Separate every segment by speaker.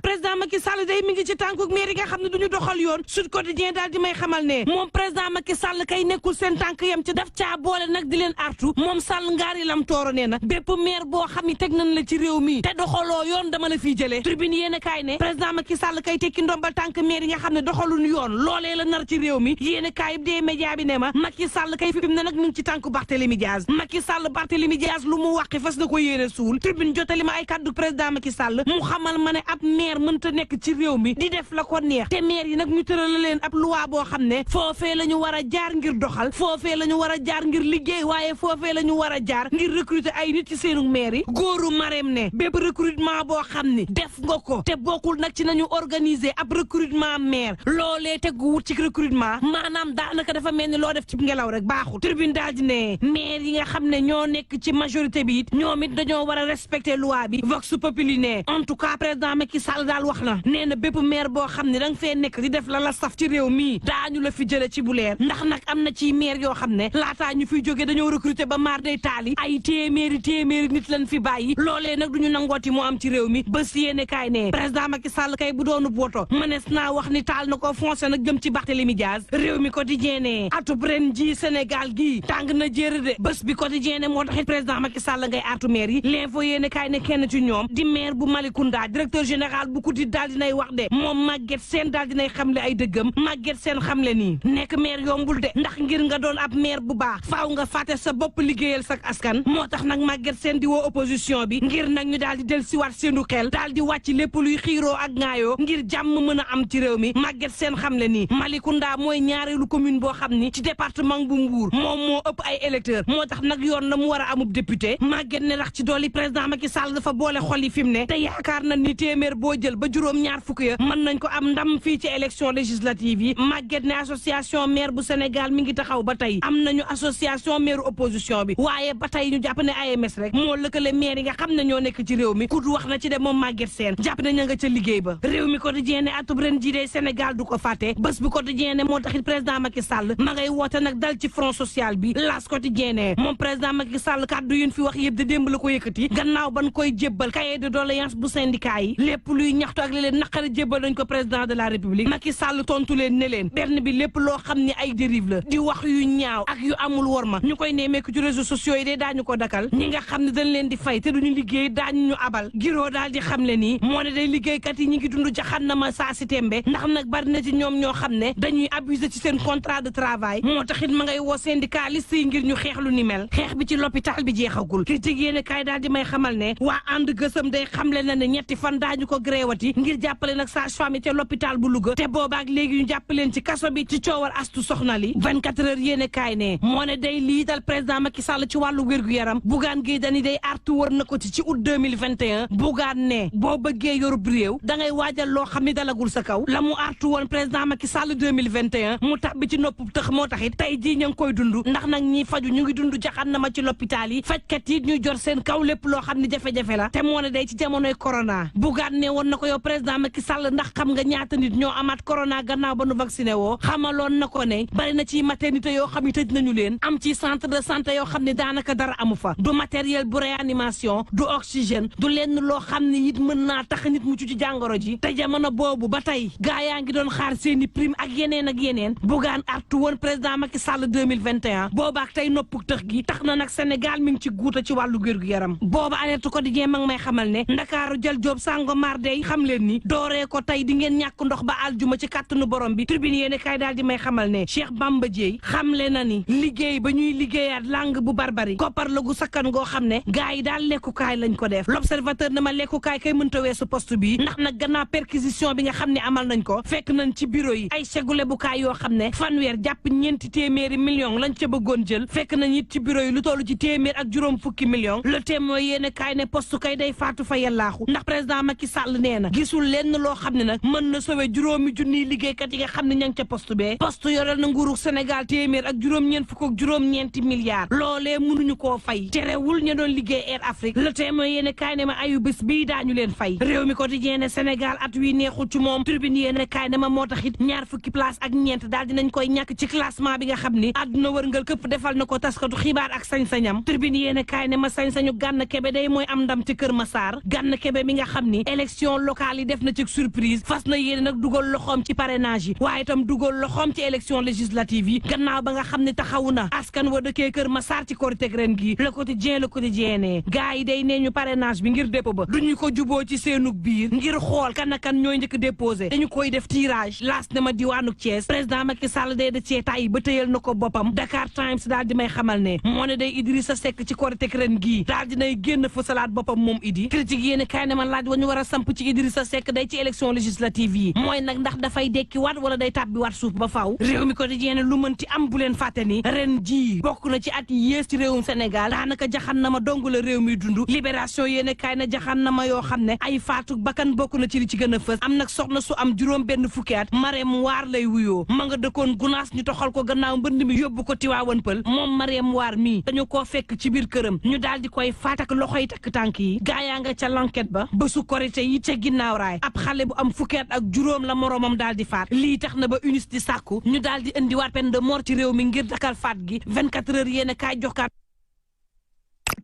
Speaker 1: président Macky Sall day mi ngi ci tànkuk maire yi nga xam ne duñu doxal yoon Sud Quotidien daal di may xamal ne moom président Macky Sall kay nekkul seen tànk yam ci daf caa boole nag di leen artu moom Sall ngaari lam tooro nee na bépp maire boo xam ne teg nañ la ci réew mi te doxaloo yoon dama la fiy jëlee tribune yéen a kaay ne président Macky Sall kay tekki ndombal tànk maire yi nga xam ne doxaluñu yoon loolee la nar ci réew mi yéen a kaay dee média bi ne ma Macky Sall kay fi mu ne nag ñu ngi ci tànku Barthélémy Diaz Macky Sall Barthélémy Diaz lu mu wàqi fas na ko yéene suul tribune jotali ma ay kaddu président Macky Sall mu xamal ma ne ab maire mënta nekk ci réew mi di def la ko neex te maire yi nag ñu tëral leen ab loi boo xam ne foofee la ñu war a jaar ngir doxal foofee la ñu war a jaar ngir liggéey waaye foofee la ñu war a jaar ngir recruter ay nit ci seenu maire yi góoru Marème ne bépp recrutement boo xam ni def nga ko te bokkul nag ci nañu organiser ab recrutement maire loolee tegu wut ci recrutement maanaam daanaka dafa mel ni loo def ci ngelaw rek baaxul tribune daal di ne maire yi nga xam ne ñoo nekk ci majorité bi it ñoom it dañoo war a respecter loi bi vox populi ne en tout cas président Macky Sall daal wax na nee na bépp maire boo xam ne da nga fee nekk di def la la saf ci réew mii daañu la fi jële ci bu leer ndax nag am na ci maire yoo xam ne laataa ñu fiy jógee dañoo recruter ba maar day taali ay téeméeri nit lañ fi bàyyi loolee nag duñu nangooti moo am ci réew mi ba si yéene kaay ne président Macky Sall kay bu doonu boto mënees naa wax ni taal na ko foncé nag jëm ci Barthélémy Diaz réew mi quotidien ne atub ren ji Sénégal gii tàng na jéere de bés bi quotidien ne moo taxit président Macky Sall ngay artu maire yi l'info yéene kaay ne kenn ci ñoom di maire bu Malicounda directeur général bu kuti daal dinay wax de moom Maguette Sène daal dinay xamle ay dëggam Maguette Sène xamle nii nekk maire yombul de ndax ngir nga doon ab maire bu baax faaw nga fàtte sa bopp liggéeyal sak askan moo tax nag Maguette Sène di woo opposition bi ngir nag ñu daal di del siwaat seenu xel daal di wàcc lépp luy xiiroo ak ŋaayoo ngir jàmm mën a am ci réew mi Maguette Sène xamle nii Malicounda mooy ñaareelu commune boo xam ni ci département bu Mbour moom moo ëpp ay électeurs moo tax nag yoon na mu war a amub député Maguette ne rax ci dolli président Macky Sall dafa boole xol yi fi mu ne te yaakaar na ni téeméer boo jël ba juróom-ñaar fukk ya mën nañ ko am ndam fii ci élection législative yi Maguette ne association maire bu Sénégal mi ngi taxaw ba tey am nañu association maire opposition bi waaye ba tey ñu jàpp ne AMS rek moo lëkkale maire yi nga xam ne ñoo nekk ci réew mi ku wax na ci de moom Maguette Sène jàpp ne ña nga ca liggéey ba réew mi quotidien ne atub ren ji de Sénégal du ko fàtte bés bi quotidien ne moo taxit président Macky Sall ma ngay woote nag dal ci front social bi L'As quotidien ne moom président Macky Sall kàddu yéen fi wax yëpp de démb la ko yëkkati gannaaw ban koy jébbal cahier de doléance bu syndicat yi lépp luy ñaxtu ak li leen naqari jébbal nañ ko président de la république Macky Sall tontu leen ne leen benn bi lépp loo xam ne ay dérive la di wax yu ñaaw ak yu amul worma ñu koy nemmeeku ci réseaux sociaux yi de daañu ko dakal ñi nga xam ne dañ leen di fay te duñu liggéey daañu ñu abal giroo daal di xam le nii moo ne day liggéeykat yi ñi ngi dund jaxannama saa si tembe ndax nag bari na ci ñoom ñoo xam ne dañuy abuser ci seen contrat de travail moo taxit ma ngay woo syndicaliste yi ngir ñu xeex lu ni mel xeex bi ci l'hôpital bi jeexagul critique yéene kaay daal di may xamal ne waa ànd gësëm day xamle na ne ñetti fan daañu ko gréewati ngir jàppale nag sage-femme yi ca l'hôpital bu Louga te boobaak léegi ñu jàppaleen ci kaso bi ci coowal astu soxna li 24 heures yéene kaay ne moo ne day liital président Macky Sall ci wàllu wér-gu-yaram Bougane Gueye Dany day artu wër na ko ci août 2021 Bougane ne boo bëggee yorub réew da ngay waajal loo xam ni dalagul sa kaw la mu artu woon président Macky Sall 2021 mu tabbi ci nopp tëx moo taxit tey jii ña ngi koy dund ndax nag ñi faju ñu ngi dund jaxannama ci l'hôpital yi fajkat yi ñuy jor seen kaw lépp loo xam ni jafe-jafe la te moo ne day ci jamonoy corona Bougane ne woon na ko yow président Macky Sall ndax xam nga ñaata nit ñoo amaat corona gannaaw ba nu vacciné woo xamaloon na ko ne bari na ci maternité yoo xam ne tëj nañu leen am ci centre de santé yoo xam ne daanaka dara amu fa du matériel bu réanimation du oxygène du lenn loo xam ne it mën naa tax nit mucc ci jàngoro ji te jamono boobu ba tey gaa yaa ngi doon xaar seeni prime ak yeneen Bougane artu woon président Macky Sall 2021 boobaak tey noppu tëx gi tax na nag Sénégal mi ngi ci guuta ci wàllu wér-gu-yaram booba alerte quotidien ma ngi may xamal ne Ndakaaru jël Jóob Sangomar day xam leen ni dooree ko tey di ngeen ñàkk ndox ba aljuma ci kàttanu borom bi tribune yéene kay daal di may xamal ne Cheikh Bamba Dièye xamle na ni liggéey ba ñuy liggéeyaat langue bu barbari koppar la gu sakkan goo xam ne gaa yi daal lekkukaay lañ ko def l'observateur na ma lekkukaay kay mënta weesu poste bi ndax nag gannaaw perquisition bi nga xam ne amal nañ ko fekk nañ ci bureau yi ay segule bu kaay yoo xam ne fanweer jàpp ñeenti téeméeri million lañ ca bëggoon jël fekk nañ it ci bureau yi lu toll ci téeméer ak juróom fukki million le témoin yéene kaay ne poste kay day faatu fa yellaaxu ndax président Macky Sall nee na gisul lenn loo xam ne nag mën na sauver juróomi junniy liggéeykat yi nga xam ne ña ngi ca poste bee poste yorel na nguuru Sénégal téeméer ak juróom-ñeent fukk ak juróom-ñeenti milliards loolee mënuñu koo fay terewul ña doon liggéey Air Afrique le témoin yéene kaay ne ma ayu bés bii daañu leen fay réew mi quotidien ne Sénégal at wi neexul ci moom tribune yéene kaay ne ma moo tax it ñaar fukki place ak ñeent daal dinañ koy ñàkk ci classement bi nga xam ni àdduna wërngal këpp defal na ko taskatu xibaar ak sañ-sañam tribune yéene kaay ne ma sañ-sañu Gana Kebe day mooy am ndam ci Kër Massar Gana Kebe mi nga xam ni élection élection locale yi def na ci surprise fas na yéene nag dugal loxoom ci parrainage yi waaye itam dugal loxoom ci élection législative yi gannaaw ba nga xam ne taxawu na askan wa dëkkee Kër Massar ci Korité ren gi le quotidien ne gars yi day nee ñu parrainage bi ngir dépôt ba duñu ko juboo ci seenug biir ngir xool kan ak kan ñooy njëkk déposé dañu koy def tirage laas ne ma diwaanuk Thiès président Macky Sall day da cee tay ba tëyal na ko boppam Dakar Times daal di may xamal ne moo ne day Idrissa Seck ci Korité ren gii daal dinay génn fësalaat boppam moom Idi critique yéen kay ne ma laaj wa ñu war a samp ci Idrissa Seck day ci élection législative yi mooy nag ndax dafay dekki waat wala day tàbbi waat suuf ba faaw réew mi quotidien lu mënti am bu leen fàtte ni ren ji bokk na ci at yées ci réewum Sénégal daanaka jaxan na ma dong la réew mi dund libération yéen kay na jaxan na ma yoo xam ne ay faatu bakkan bokk na ci li ci gën a fës am nag soxna su am juróom benn fukki at Marème Waar lay wuyoo ma nga dëkkoon Gunaas ñu toxal ko gannaaw mbënd mi yóbbu ko Tiwaawan Pël moom Marème Waar mii dañu koo fekk ci biir këram ñu daal di koy faat ak loxoy takk tànk yi gaayaa nga ca l'enquête ba bésu korité yi ca ginnaaw raay ab xale bu am fukki at ak juróom la moroomam daal di faat lii tax na ba UNIS di sàkku ñu daal di indiwaat peine de mort ci réew mi ngir dakal faat gi 24 heures yéen a kaay joxkaat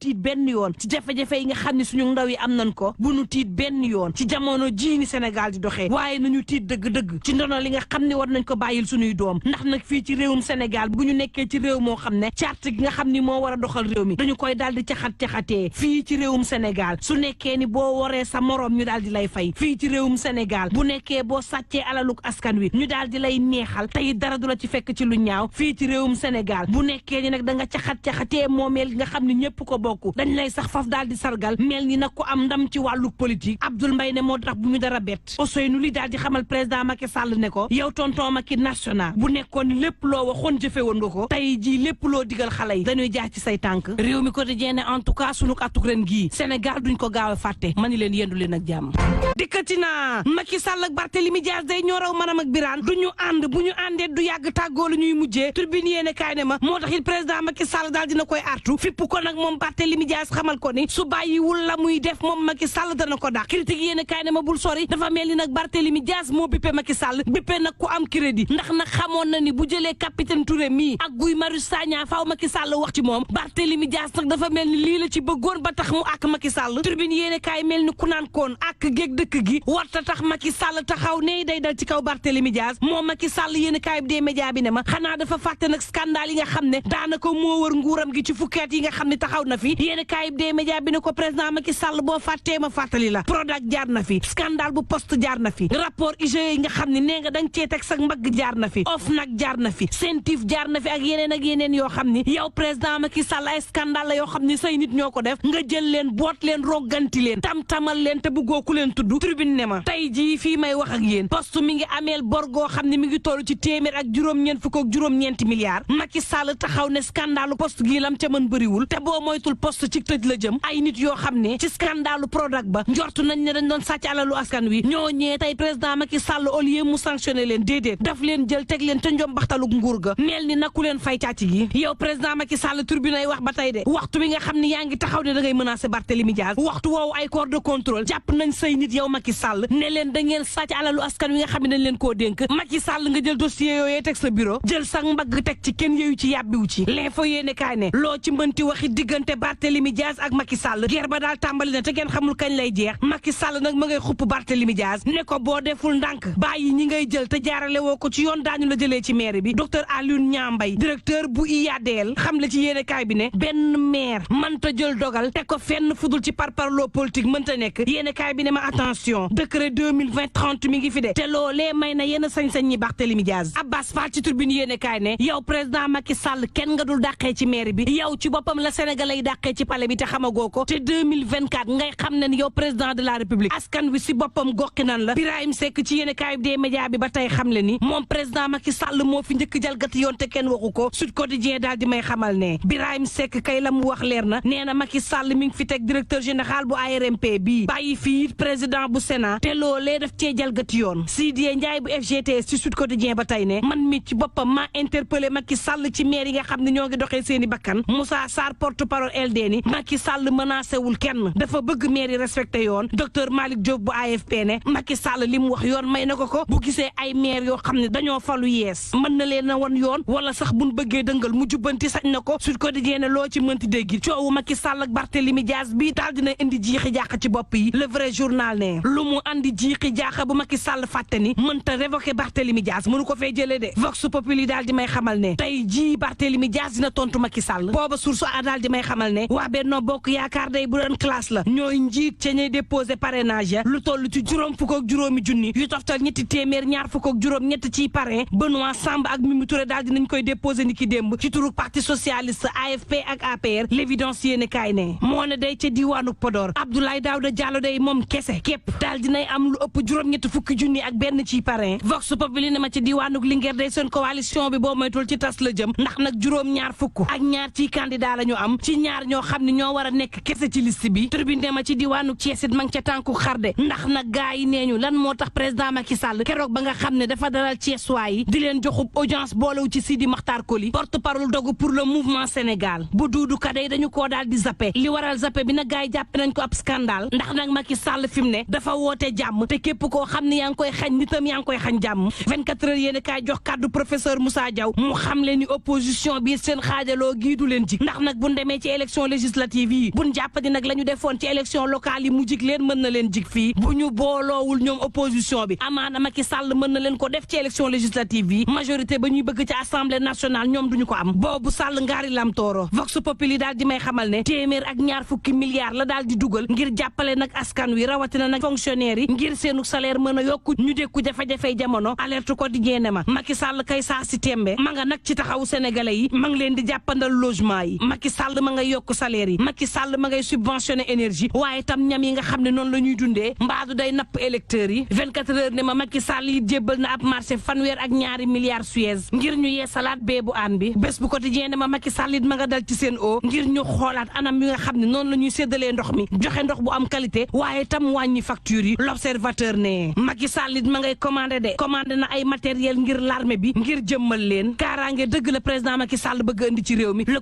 Speaker 1: tiit benn yoon ci jafe-jafe yi nga xam ne suñu ndaw yi am nañ ko bu nu tiit benn yoon ci jamono jii ni Sénégal di doxee waaye nañu tiit dëgg-dëgg ci ndono li nga xam ne war nañ ko bàyyil suñuy doom ndax nag fii ci réewum Sénégal bu ñu nekkee ci réew moo xam ne charte gi nga xam ni moo war a doxal réew mi dañu koy daal di caxat-caxatee fii ci réewum Sénégal su nekkee ni boo waree sa moroom ñu daal di lay fay fii ci réewum Sénégal bu nekkee boo sàccee alaluk askan wi ñu daal di lay neexal tey dara du la ci fekk ci lu ñaaw fii ci réewum Sénégal bu nekkee ni nag da nga caxat-caxatee moomeel nga xam ne ñëpp ko dañ lay sax faf daal di sargal mel ni nag ko am ndam ci wàllu politique Abdoul Mbaye ne moo tax bu ñu dara bett Ousseynou li daal di xamal président Macky Sall ne ko yow tonton Macky national bu nekkoon lépp loo waxoon jëfe woon nga ko tey jii lépp loo digal xale yi dañuy jaar ci say tànk réew mi quotidien ne en tout cas sunu atuk ren gii Sénégal duñ ko gaaw a fàtte ma ni leen yendu leen ak jàmm dikkati naa Macky Sall ak Barthélémy Dias day ñoo raw manam ak Birane duñu ànd bu ñu àndee du yàgg tàggoo la ñuy mujjee turbine yéene kaay ne ma moo tax it président Macky Sall daal dina koy artu fipp ko nag moom Barthélémy Dias xamal ko ni su bàyyiwul la muy def moom Macky Sall dana ko dàq critique yéen kaay ne ma bul sori dafa mel ni nag Barthélémy Dias moo bippe Macky Sall bippe nag ku am crédit ndax nag xamoon na ni bu jëlee capitaine Touré mii ak Guy Marius Sagna faaw Macky Sall wax ci moom Barthélémy Dias nag dafa mel ni lii la ci bëggoon ba tax mu ak Macky Sall turbine yéen kaay mel ni ku naan koon ak géeg dëkk gi warta tax Macky Sall taxaw ne day dal ci kaw Barthélémy Dias moom Macky Sall yéen kaay bi dee média bi ne ma xanaa dafa fàtte nag scandale yi nga xam ne daanaka moo wër nguuram gi ci fukkeet yi nga xam ne taxaw na fi yéen kaay bi dee média bi ne ko président Macky Sall boo fàttee ma fàttali la Prodac jaar na fi scandale bu poste jaar na fi rapport IGE yi nga xam ne nee nga danga cee teg sa mbagg jaar na fi OFNAC jaar na fi CENTIF jaar na fi ak yeneen yoo xam ni yow président Macky Sall ay scandale la yoo xam ni say nit ñoo ko def nga jël leen boot leen rogganti leen tam-tamal leen te bëggoo ku leen tudd tribune ne ma tey jii fii may wax ak yéen poste mi ngi ameel bor goo xam ne mi ngi toll ci téeméer ak juróom-ñeent fukk ak juróom-ñeenti milliards Macky Sall taxaw ne scandale poste gii lam ca mën bëriwul te boo moytul poste ci tëj la jëm ay nit yoo xam ne ci scandale Prodac ba njortu nañ ne dañ doon sàcc alalu askan wi ñoo ñee tey président Macky Sall au lieu mu sanctionné leen déedéet daf leen jël teg leen te njom baxtaluk nguur ga mel ni naku leen fay càcc gi yow président Macky Sall turbine ay wax ba tey de waxtu bi nga xam ne yaa ngi taxaw ne da ngay menacé Barthélémy Dias waxtu woowu ay corps de contrôle jàpp nañ say nit yow Macky Sall ne leen da ngeen sàcc alalu askan wi nga xam ne dañ leen koo dénk Macky Sall nga jël dossier yooyee teg sa bureau jël sax mbagg teg ci kenn yeeyu ci yàbbiwu ci l'info yéene kaay ne loo ci mënti waxi diggante Barthélémy Dias ak Macky Sall guerre ba daal tàmbali na te ngeen xamul kañ lay jeex Macky Sall nag ma ngay xupp Barthélémy Dias ne ko boo deful ndànk bàyyi ñi ngay jël te jaarale woo ko ci yoon daañu la jëlee ci maire bi docteur Alioune Niambay directeur bu IADL xam la ci yéene kaay bi ne benn maire mënta jël dogal te ko fenn fudul ci parparloo politique mënta nekk yéene kaay bi ne ma attention décret 2020-30 mi ngi fi de te loolee may na yenn sañ-sañ ñi Barthélémy Dias Abbas Fall ci turbine yéene kaay ne yow président Macky Sall kenn nga dul dàqee ci maire bi yow ci boppam la Sénégalais yi dàqee ci palais bi te xamagoo ko te 2024 ngay xam ne yow président de la république askan wi si boppam goqi nan la Birahim Seck ci yéene kaay bi des médias bi ba tey xam le ni moom président Macky Sall moo fi njëkk jalgati yoon te kenn waxu ko Sud Quotidien daal di may xamal ne Birahim Seck kay la mu wax leer na nee na Macky Sall mi ngi fi teg directeur général bu ARMP bii bàyyi fii président bu Sénat te loolee daf cee jalgati yoon Sidie Ndiaye bu FGTS ci Sud Quotidien ba tey ne man mi ci boppam maa interpellé Macky Sall ci maire yi nga xam ne ñoo ngi doxee seeni bakkan Moussa Sarr porte-parole LD ni Macky Sall menacé wul kenn dafa bëgg maire yi respecté yoon docteur Malick Diop bu AFP ne Macky Sall li mu wax yoon may na ko bu gisee ay maire yoo xam ne dañoo falu yees mën na leen a wan yoon wala sax buñ bëggee dëngal mu jubbanti sañ na ko Sud Quotidien ne loo ci mënti dégg coowu Macky Sall ak Barthélémy Dias bi daal dina indi jiixi jaaxa ci bopp yi le vrai journal ne lu mu andi jiixi jaaxa bu Macky Sall fàtte ni mënta révoquer Barthélémy Dias mënu ko fee jëlee de Vox Populi daal di may xamal ne tey jii Barthélémy Dias dina tontu Macky Sall booba source a daal di may xamal ne waa Benno Bokk Yaakaar day bu doon classe la ñooy njiit ca ñuy déposé parrainage ya lu toll ci juróom fukk ak juróomi junni yu toftal ñetti téeméer ñaar fukk ak juróom ñett ci parrain Benoît Sambou ak Mimi Touré daal dinañ koy déposé ni ki démb ci turu parti socialiste AFP ak APR l'évidence yéene kaay ne moo ne day ca diwaanu Podor Abdoulaye Daouda Diallo day moom kese képp daal dinay am lu ëpp juróom-ñetti fukki junni ak benn ci parrain Vox Populi ne ma ci diwaanu Linguère day seen coalition bi boo moytul ci tas la jëm ndax nag juróom-ñaar fukk ak ñaar ci candidat la ñu am ci ñaar ñoo xam ne ñoo war a nekk kese ci liste bi Tribune ne ma ci diwaanu Thiès it ma ngi ca tànku xarde ndax nag gaa yi nee ñu lan moo tax président Macky Sall keroog ba nga xam ne dafa dalal Thiès waay di leen joxub audience boolewu ci Sidi Makhtar Koli porte-parole dogu pour le mouvement Sénégal bu duudu ka day dañu koo daal di zappe li waral zappe bi nag gaa yi jàppe nañ ko ab scandale ndax nag Macky Sall fi mu ne dafa woote jàmm te képp koo xam ne yaa ngi koy xañ nitam yaa ngi koy xañ jàmm 24 heures yéen kaay jox kàddu professeur Moussa Diaw mu xam leen ni opposition bi seen xaajaloo gii du leen jik ndax nag buñ demee ci élection législative yi buñ jàppandi nag la ñu defoon ci élection locale yi mu jik leen mën na leen jik fii bu ñu booloowul ñoom opposition bi amaana Macky Sall mën na leen ko def ci élection législative yi majorité ba ñuy bëgg ci assemblée nationale ñoom duñu ko am boobu Sall ngaari lam tooro Vox Populi daal di may xamal ne téeméer ak ñaar fukki milliards la daal di dugal ngir jàppale nag askan wi rawatina nag fonctionnaire yi ngir seenu salaire mën a yokku ñu dékku jafe-jafey jamono alerte quotidien ne ma Macky Sall kay saa si tembe ma nga nag ci taxawu sénégalais yi ma ngi leen di jàppandal logement yi Macky Sall ma ngay yokk salaire yi Macky Sall ma ngay subventionné énergie waaye tam ñam yi nga xam ne noonu la ñuy dundee mbaadu day napp électeurs yi 24 heures ne ma Macky Sall yi jébbal na ab marché fanweer ak ñaari milliards Suez ngir ñu yee salaat bee bu aan bi bés bu quotidien ne ma Macky Sall it ma nga dal ci seen o ngir ñu xoolaat anam yi nga xam ne noonu la ñuy séddalee ndox mi joxe ndox bu am qualité waaye tam wàññi facture yi l'observateur ne Macky Sall it ma ngay commandé na ay matériel ngir l'armée bi ngir jëmmal leen kaaraange dëgg la président Macky Sall bëgg indi ci réew mi le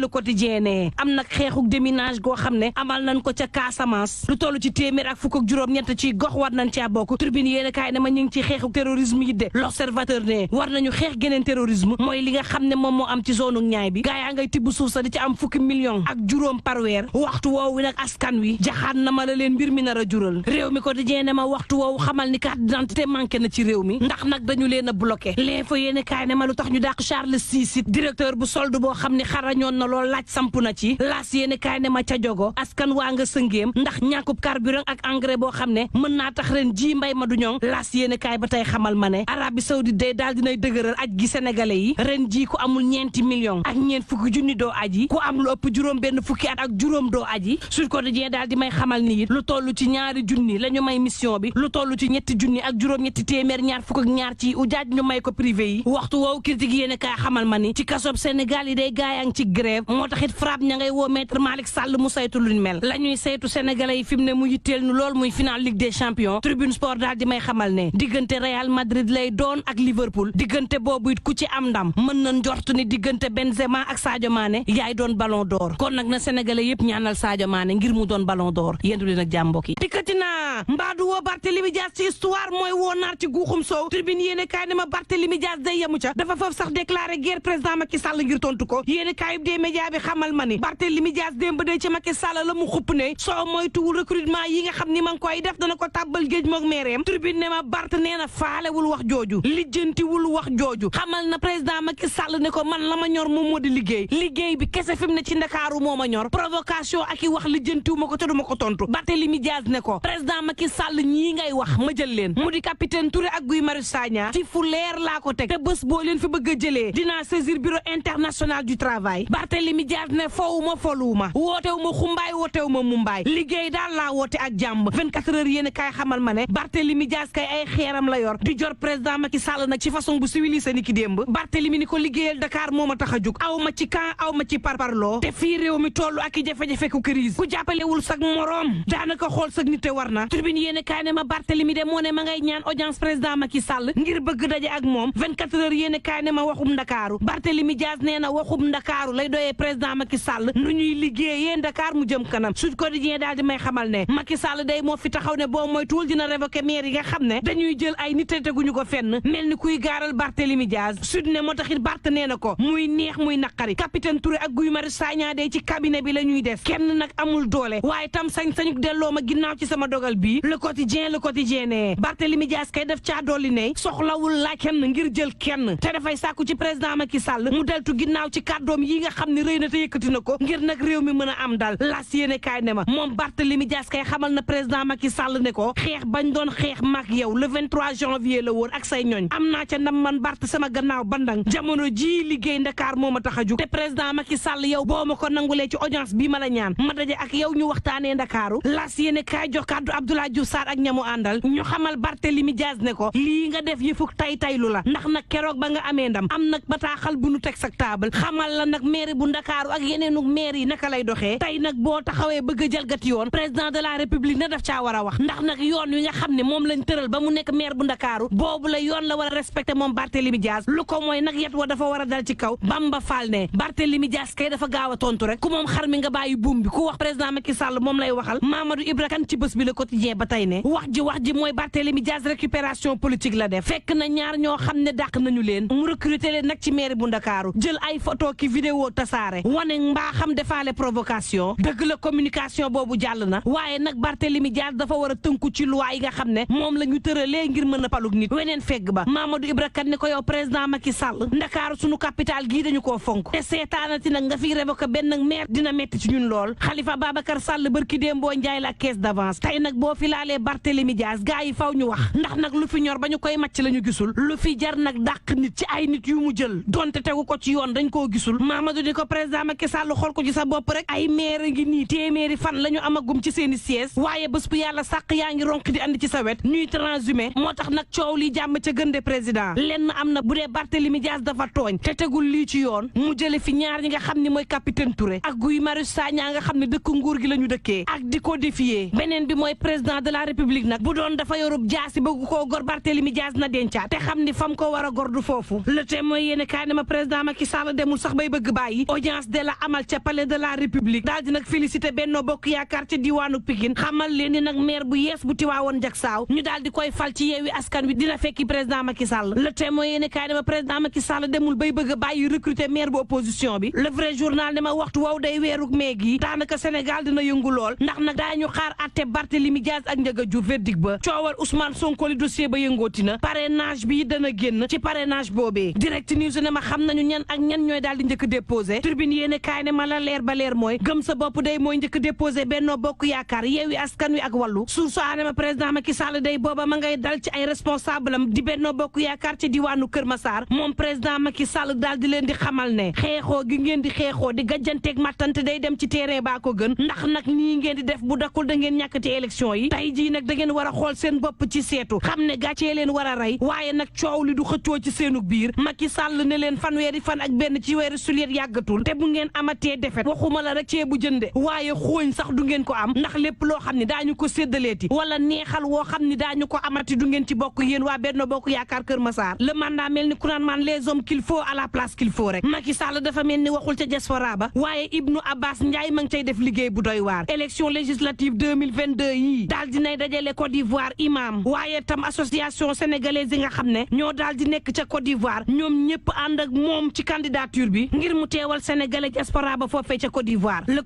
Speaker 1: quotidien ne am nag xeexuk déminage goo xam ne amal nañ ko ca Casamance lu toll ci téeméer ak fukk ak juróom-ñett ci gox war nañ caa bokk Tribune yéene kaay ne ma ñu ngi ci xeexuk terrorisme yi de l'observateur ne war nañu xeex geneen terrorisme mooy li nga xam ne moom moo am ci zone ñaay bi gaa yaa ngay tibb suuf sa di ci am fukki million ak juróom par weer waxtu woowu nag askan wi jaxaan na ma la leen mbir mi nar a jural réew mi quotidien ne ma waxtu woowu xamal ni carte d'identité manqué na ci réew mi ndax nag dañu leen a bloqué l'info yéene kaay ne ma lu tax ñu dàq Charles Cissé directeur bu solde boo xam ne xarañoon na lool laaj samp na ci laas yéene kaay ne ma ca jogo askan waa nga sëngéem ndax ñàkkub carburant ak engrais boo xam ne mën naa tax ren ji mbay ma du ñoŋ laas yéene kaay ba tey xamal ma ne Arabie Saoudite day daal dinay dëgëral aj gi sénégalais yi ren ji ku amul ñeenti millions ak ñeent fukki junni doo aji ku am lu ëpp juróom benn fukki at ak juróom doo aji Sud Quotidien daal di may xamal ni it lu toll ci ñaari junni la ñu may mission bi lu toll ci ñetti junni ak juróom ñetti téeméer ñaar fukk ak ñaar ci ujaaj ñu may ko privé yi waxtu woowu critique yéene kaay xamal ma ni ci kasob Sénégal yi day gaayang ci grève moo taxit frappe ña ngay woo maître Malick Sall mu saytu luñ mel la ñuy saytu sénégalais yi fi mu ne mu yitteel nu lool muy final Ligue des champions Tribune Sport daal di may xamal ne diggante Real Madrid lay doon ak Liverpool diggante boobu it ku ci am ndam mën na njort ni diggante Benzema ak Sadio Mané yaay doon ballon d'or kon nag na sénégalais yëpp ñaanal Sadio Mané ngir mu doon ballon d'or yéen leen ak jàmm mbokk yi dikkati naa mbaadu woo Barthélémy Dias ci histoire mooy woo naar ci guuxum soow Tribune yéene kaay ne ma Barthélémy Dias day yemu ca dafa foofu sax déclaré guerre président Macky Sall ngir tontu ko yéene kaay des médias bi xamal ma ni Barthélémy Dias démb day ci Macky Sall la mu xupp ne soo moytuwul recrutement yi nga xam ni ma ngi koy def dana ko tàbbal géej moog meereem Tribune ne ma Bart nee na faalewul wax jooju lijjantiwul wax jooju xamal na président Macky Sall ne ko man la ma ñor moom moo di liggéey bi kese fi mu ne ci Ndakaaru moo ma ñor provocation ak i wax lijjantiwu ma ko te duma ko tontu Barthélémy Dias ne ko président Macky Sall ñii ngay wax ma jël leen mu di capitaine Touré ak Guy Marius Sagna ci fu leer laa ko teg te bés boo leen fi bëgg a jëlee dinaa saisir bureau international du travail Barthélémy Dias ne fowuma foluwuma wootewuma xumbaay wootewuma mumbaay liggéey daal laa woote ak jàmm 24 heures yéen kaay xamal ma ne Barthélémy Dias kay ay xeeram la yor di jor président Macky Sall nag ci façon bu civilisé ni ki démb Barthélémy ni ko liggéeyal Dakar moo ma tax a jug aw ma ci camp aw ma ci parparloo te fii réew mi toll ak i jafe-jafe ku crise ku jàppalewul sag moroom daanaka xool sag nit te war na Tribune yéen kaay ne ma Barthélémy de moo ne ma ngay ñaan audience président Macky Sall ngir bëgg daje ak moom 24 heures yéen kaay ne ma waxum Ndakaaru Barthélémy Dias nee na waxum Ndakaaru lay doyee président Macky Sall Sall nu ñuy liggéeyee Dakar mu jëm kanam Sud Quotidien daal di may xamal ne Macky Sall day moo fi taxaw ne boo moytuwul dina révoquer maire yi nga xam ne dañuy jël ay nit te teguñu ko fenn mel ni kuy gaaral Barthélémy Diaz Sud ne moo taxit Bart nee na ko muy neex muy naqari capitaine Touré ak Guy Marius Sagna day ci cabinet bi la ñuy des kenn nag amul doole waaye tam sañ-sañu delloo ma ginnaaw ci sama dogal bii le quotidien ne Barthélémy Diaz kay def caa dolli ne soxlawul laaj kenn ngir jël kenn te dafay sàkku ci président Macky Sall mu deltu ginnaaw ci kàddoom yi nga xam ne rëy na te yëkkati na ko ngir nag réew mi mën a am dal las yéene kaay ne ma moom Barthélémy Diaz kay xamal na président Macky Sall ne ko xeex bañ doon xeex mag yow le 23 janvier la woon ak say ñooñ am naa ca ndam man Bart sama gannaaw bandang jamono ji liggéey Ndakaar moo ma tax a jug te président Macky Sall yow boo ma ko nangulee ci audience bii ma la ñaan ma daje ak yow ñu waxtaanee Ndakaaru las yéene kaay jox kàddu Abdoulaye Diouf Sarr ak ñamu àndal ñu xamal Barthélémy Diaz ne ko lii nga def yëfuk taylu la ndax nag keroog ba nga amee ndam am nag bataaxal bu nu teg sak taabal xamal la nag maire bu Ndakaaru ak yeneenu maire yi naka lay doxee tey nag boo taxawee bëgg a jalgati yoon président de la république na daf caa war a wax ndax nag yoon wi nga xam ne moom lañ tëral ba mu nekk maire bu Ndakaaru boobu la yoon la war a respecté moom Barthélémy Diaz lu ko mooy nag yet wa dafa war a dal ci kaw Bamba Fall ne Barthélémy Diaz kay dafa gaaw a tontu rek ku moom xar mi nga bàyyi buum bi ku wax président Macky Sall moom lay waxal Mamadou Ibra Kane ci bés bi le quotidien ba tey ne wax ji mooy Barthélémy Diaz récupération politique la def fekk na ñaar ñoo xam ne dàq nañu leen mu recruter leen nag ci mairie bu Ndakaaru jël ay photo ki vidéo tasaare wane mbaa xam defaale provocation dëgg la communication boobu jàll na waaye nag Barthélémy Diaz dafa war a tënku ci loi yi nga xam ne moom la ñu tëralee ngir mën a palug nit weneen fegg ba Mamadou Ibra Kane ne ko yow président Macky Sall Ndakaaru sunu capital gii dañu koo fonk te seetaanati nag nga fi révoqué benn maire dina metti ci ñun lool Khalifa Babacar Sall barki démboo njaay la caisse d'avance tey nag boo fi laalee Barthélémy Diaz gaa yi faw ñu wax ndax nag lu fi ñor ba ñu koy màcc la ñu gisul lu fi jar nag dàq nit ci ay nit yu mu jël donte tegu ko ci yoon dañ koo gisul Mamadou ni ko président Macky Sall xool ko ci sa bopp rek ay maire ngi nii téeméeri fan la ñu amagum ci seeni siège waaye bés bu yàlla sàq yaa ngi ronk di andi ci sa wet ñuy transhumé moo tax nag coow li jàmm ca gënde président lenn am na bu dee Barthélémy Diaz dafa tooñ te tegul lii ci yoon mu jële fi ñaar ñi nga xam ni mooy capitaine Touré ak Guy Marius Sagna nga xam ne dëkk nguur gi la ñu dëkkee ak di ko défier beneen bi mooy président de la république nag bu doon dafa yorub jaasi bëgg koo gor Barthélémy Diaz na dencaat te xam ni fam ko war a gor du foofu le témoin yéene kaay ne ma président Macky Sall demul sax bay bëgg bàyyi audience de la amal ca palais de la république daal di nag félicité Benno Bokk Yaakaar ca diwaanu Pikine xamal leen ni nag maire bu yees bu Tiwaawoon Jaksaaw ñu daal di koy fal ci Yewwi Askan Wi dina fekki président Macky Sall le témoin yéene kaay ne ma président Macky Sall demul bay bëgg a bàyyi recruter maire bu opposition bi le vrai journal ne ma waxtu wow day weeruk meeg yi daanaka Sénégal dina yëngu lool ndax nag daañu xaar atte Barthélémy Diaz ak Ndiaga Diouf verdict ba coowal Ousmane Sonko li dossier ba yëngooti na parrainage bi dana génn ci parrainage boobee direct news ne ma xam nañu ñan ak ñan ñooy daal di njëkk déposé turbine yéene kaay ne ma la leer ba leer mooy gëm sa bopp day mooy njëkk déposé Benno Bokk Yaakaar Yewwi Askan Wi ak Wallu source aane ma président Macky Sall day booba ma ngay dal ci ay responsable am di Benno Bokk Yaakaar ci diwaanu Kër Massar moom président Macky Sall daal di leen di xamal ne xeexoo gi ngeen di xeexoo di gàjjanteeg mattante day dem ci terrain baa ko gën ndax nag nii ngeen di def bu dakkul da ngeen ñàkk ci élection yi tey jii nag da ngeen war a xool seen bopp ci seetu xam ne gàccee leen war a rey waaye nag coow li du xëccoo ci seenu biir Macky Sall ne leen fanweeri fan ak benn ci weeru sulet yàggatul te bu ngeen amatee defet waxuma la rek ceebu jënde waaye xooñ sax du ngeen ko am ndax lépp loo xam ne daañu ko séddaleeti wala neexal woo xam ne daañu ko amati du ngeen ci bokk yéen waa Benno Bokk Yaakaar Kër Massar le mandat mel ni ku naan man les hommes qu'il faut à la place qu'il faut rek Macky Sall dafa mel ni waxul ca diaspora ba waaye Ibnou Abbas Ndiaye ma ngi cay def liggéey bu doy waar élection législative 2022 yii daal dinay dajale Côte d'Ivoire imam waaye tam association sénégalaise yi nga xam ne ñoo daal di nekk ca Côte d'Ivoire ñoom ñëpp ànd ak moom ci candidature bi ngir mu teewal sénégalais diaspora ba foofee ca Côte d'Ivoire le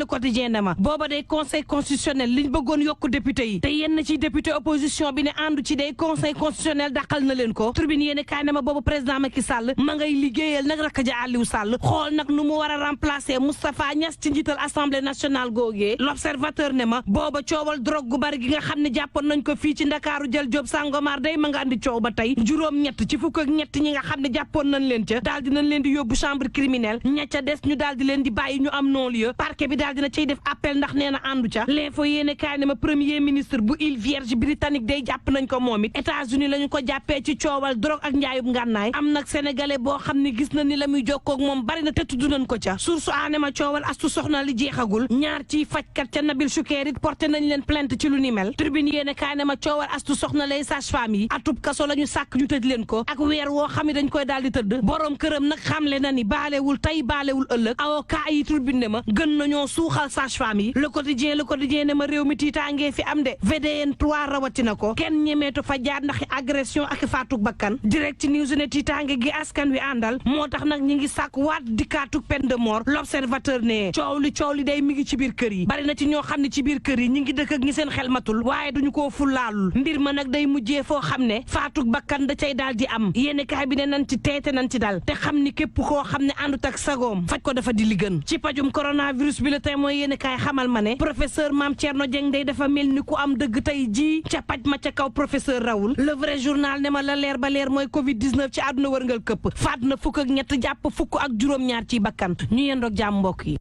Speaker 1: quotidien ne ma booba day conseil constitutionnel liñ bëggoon yokk député yi te yenn ci député opposition bi ne àndu ci day conseil constitutionnel dàqal na leen ko tribune yéene kaay ne ma boobu président Macky Sall ma ngay liggéeyal nag rakk ja Aliou Sall xool nag nu mu war a remplacer Moustapha Niass ci njiital assemblée nationale googee l'observateur ne ma booba coowal drogue gu bari gi nga xam ne jàppoon nañ ko fii ci Ndakaaru jël Diop Sangomar day ma nga andi coow ba tey juróom-ñett ci fukk ak ñett ñi nga xam ne jàppoon nañ leen ca daal dinañ leen di yóbbu chambre criminelle ña ca des ñu daal di leen di bàyyi ñu am non-lieu parquet bi daal dina cay def appel ndax nee na àndu ca l'info yéene kaay ne ma premier ministre bu île Vierge britannique day jàpp nañ ko moom it États-Unis la ñu ko jàppee ci coowal drogue ak njaayub ngànnaay am nag sénégalais boo xam ne gis na ni la muy jokkoo ak moom bari na te tudd nañ ko ca source aane ma coowal astu soxna li jeexagul ñaar ciy fajkat ca Nabil Choucair it porté nañ leen plainte ci lu ni mel tribune yéene kaay ne ma coowal astu soxna lay sage-femme yi atub kaso la ñu sàkk ñu tëj leen ko ak weer woo xam ne dañ koy daal di tëdd borom këram nag xamle na ni baalewul tey baalewul ëllëg avocat yi turbine ne ma gën nañoo suuxal sage-femme yi le quotidien ne ma réew mi tiitaangee fi am de VDN 3 rawatina ko kenn ñemeetu fa jaar ndax agression ak faatuk bakkan direct news ne tiitaange gi askan wi àndal moo tax nag ñi ngi sàkk waat dikkaatu peine de mort l'observateur ne coow li day mi ngi ci biir kër yi bari na ci ñoo xam ne ci biir kër yi ñi ngi dëkk ak ñi seen xel matul waaye duñu koo fulaalul mbir ma nag day mujjee foo xam ne faatuk bakkan da cay daal di am yéeni kaay bi ne nan ci teete nan ci dal te xam ni képp koo xam ne àndut ak sagoom faj ko dafa di li gën ci pajum coronavirus bi la tey mooy yéeni kaay xamal ma ne professeur Mame Thierno Dieng day dafa mel ni ku am dëgg tey ji ca paj ma ca kaw professeur Raoul le vrai journal ne ma la leer ba leer mooy covid 19 ci àdduna wërngal këpp faat na fukk ak ñett jàpp fukk ak juróom-ñaar ci bakkan ñu yendoog jàmm mbokk yi